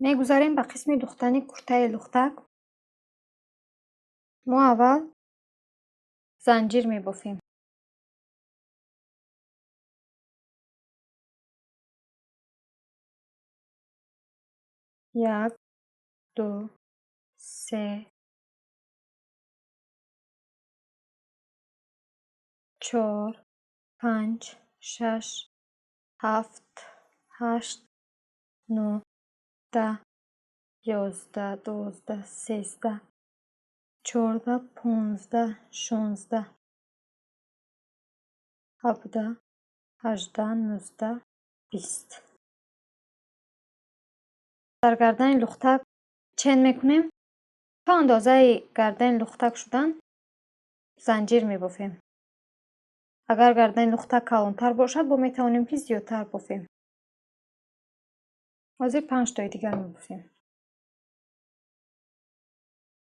Мегузарем ба қисми духтани куртаи лухтак. Мо аввал занҷир мебофем. Як, ду, се, чор, панҷ, шаш, ҳафт, ҳашт, нӯҳ, 10, 11, 12, 13, 14, 15, 16, 17, 18, 19, 20. Дар гардани лухтак чен мекунем. То андозаи гардани лухтак шудан занҷир мебофем. Агар гардани лухтак калонтар бошад, бо метавонем, ки зиёдтар бофем. Ҳозир панҷтои дигар мебофем.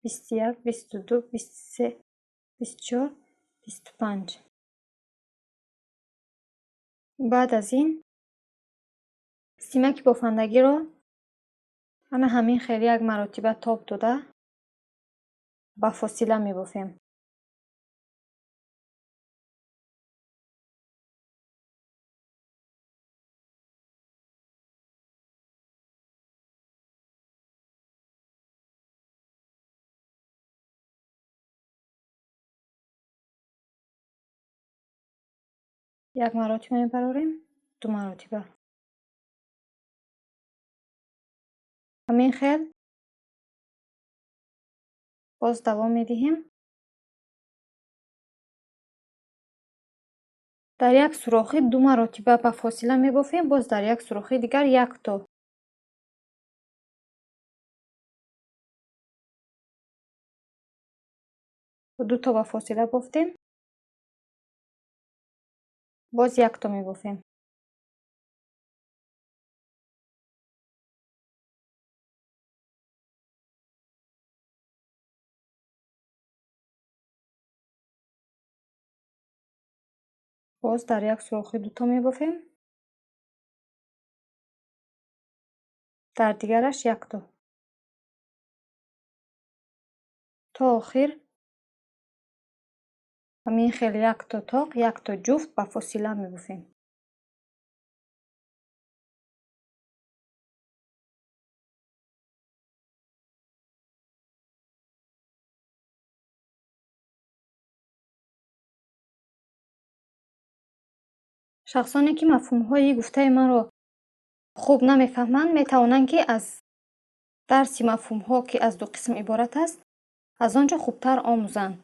21, 22, 23, 24, 25. Баъд аз ин симаки бофандагиро ана ҳамин хел як маротиба тоб дода ба фосила мебофем. Як маротиба мебарорем, ду маротиба. Ҳамин хел боз давом медиҳем. Дар як сурохӣ ду маротиба ба фосила мебофем, боз дар як сурохи дигар як то. Ду то ба фосила бофтем, боз як то мебофем. Боз дар як сурохи ду то мебофем, дар дигараш як то. То охир ҳамин хел як то тоқ, як то ҷуфт ба фосила мебофем. Шахсоне, ки мафҳумҳои гуфтаи маро хуб намефаҳманд, метавонанд, ки аз дарси мафҳумҳо, ки аз ду қисм иборат аст, аз он ҷо хубтар омӯзанд.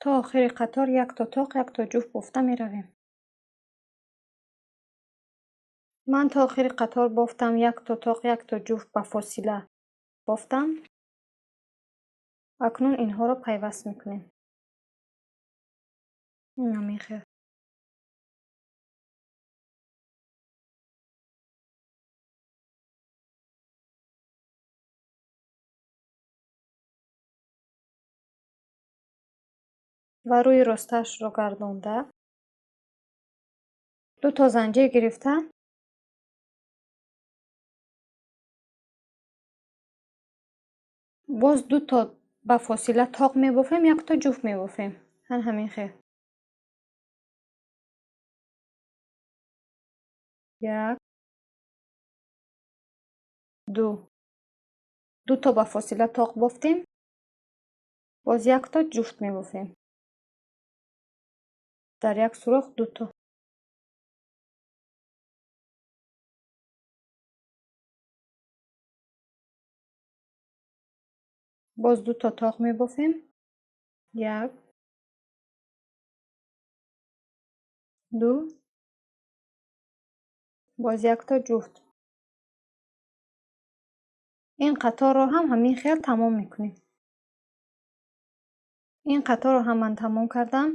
То охири қатор як то тоқ, як то ҷуфт бофта меравем. Ман то охири қатор бофтам, як то тоқ, як то ҷуфт ба фосила бофтам. Акнун инҳоро пайваст мекунем. Ҳамин хел. Ва рӯи росташро гардонда ду то занҷир гирифта боз ду то ба фосила тоқ мебофем, як то ҷуфт мебофем. Ҳамин хел. Як, ду. Ду то ба фосила тоқ бофтем, боз як то ҷуфт мебофем. Дар як сурох ду то. Боз ду то тоқ мебофем. Як, ду, боз як то ҷуфт. Ин қаторро ҳам ҳамин хел тамом мекунем. Ин қаторро ҳам ман тамом кардам.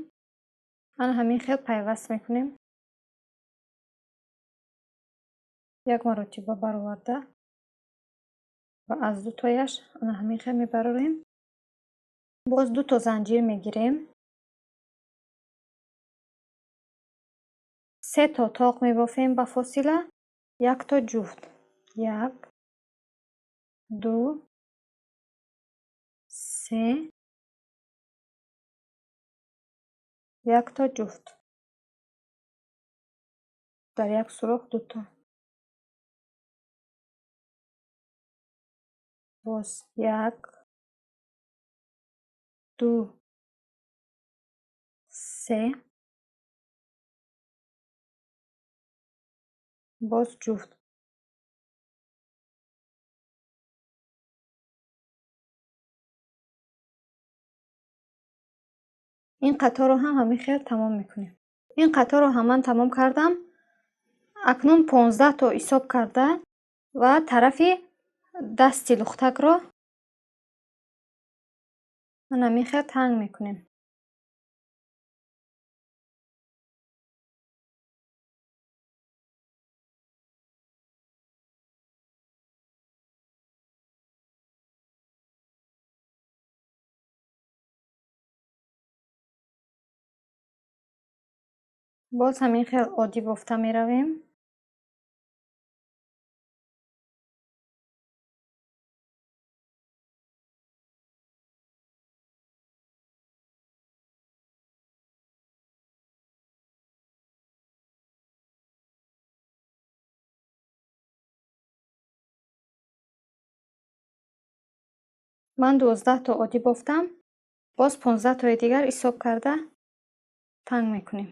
Ана ҳамин хел пайваст мекунем. Як маротиба бароварда ва аз дутояш ана ҳамин хел мебарорем. Боз дуто занҷир мегирем. Се то тоқ мебофем ба фосила, якто ҷуфт. 1, 2, 3, якто ҷуфт. Дар як сурох дуто. Боз 1, 2, 3, боз ҷуфт. Ин қаторро ҳам ҳамин хел тамом мекунем. Ин қаторро ҳам ман тамом кардам. Акнун 15 то ҳисоб карда ва тарафи дасти лухтакро ман ҳамин хел танг мекунем. Боз ҳамин хел оддӣ бофта меравем. Ман 12 то оддӣ бофтам, боз 15 тои дигар ҳисоб карда танг мекунем.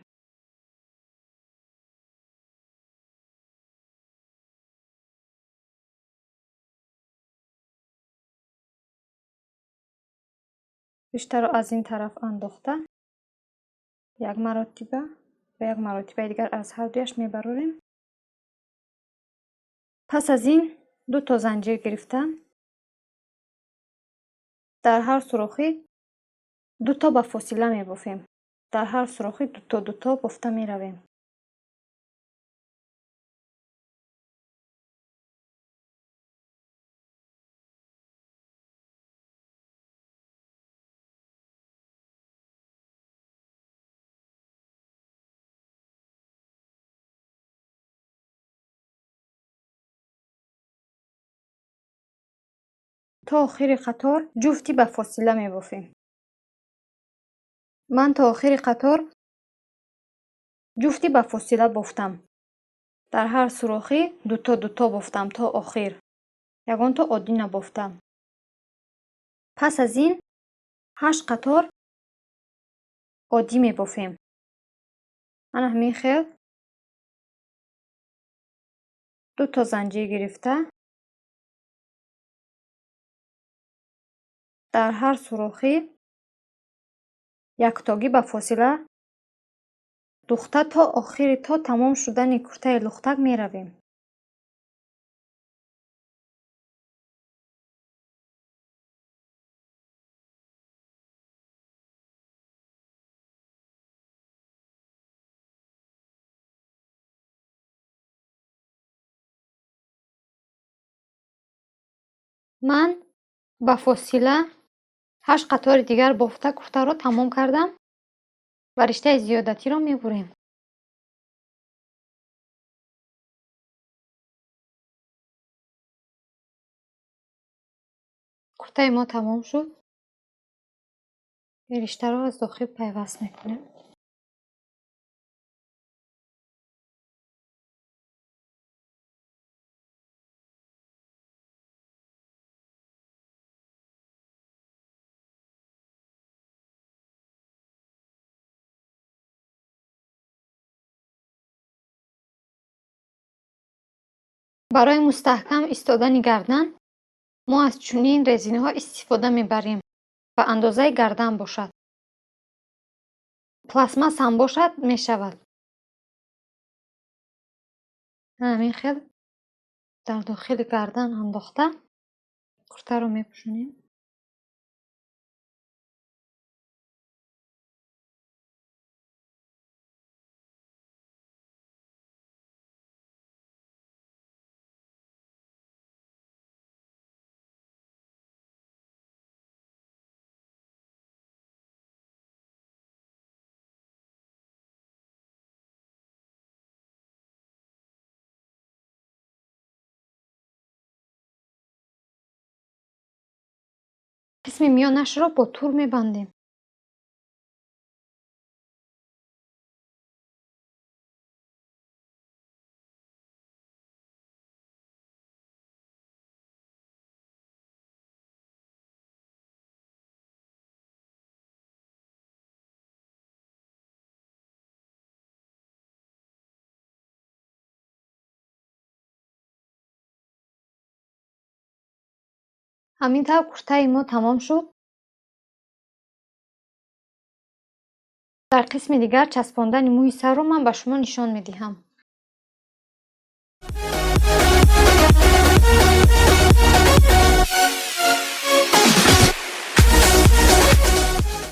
Риштаро аз ин тараф андохта як маротиба ва як маротибаи дигар аз ҳар дуяш мебарорем. Пас аз ин ду то занҷир гирифта дар ҳар сурохӣ ду то ба фосила мебофем. Дар ҳар сурохӣ дуто дуто бофта меравем. То охири қатор ҷуфти ба фосила мебофем. Ман то охири қатор ҷуфти ба фосила бофтам. Дар ҳар сурохӣ дуто дуто бофтам то охир. Ягонто оддӣ набофтам. Пас аз ин 8 қатор оддӣ мебофем. Ана ҳамин хел ду то занҷир гирифта дар ҳар сурохӣ яктогӣ ба фосила духта то охири то тамом шудани куртаи лухтак меравем. Ман ба фосила 8 қатори дигар бофта куртаро тамом кардам ва риштаи зиёдатиро мебурем. Куртаи мо тамом шуд. Риштаро аз дохил пайваст мекунем. Барои мустаҳкам истодани гардан мо аз чунин резинҳо истифода мебарем ва андозаи гардан бошад. Пластмасс ҳам бошад мешавад. Ҳамин хел дар дохили гардан андохта куртаро мепӯшонем. Қисми миёнашро бо тур мебандем. Ҳамин тавр куртаи мо тамом шуд. Дар қисми дигар часпондани мӯи сарро ман ба шумо нишон медиҳам.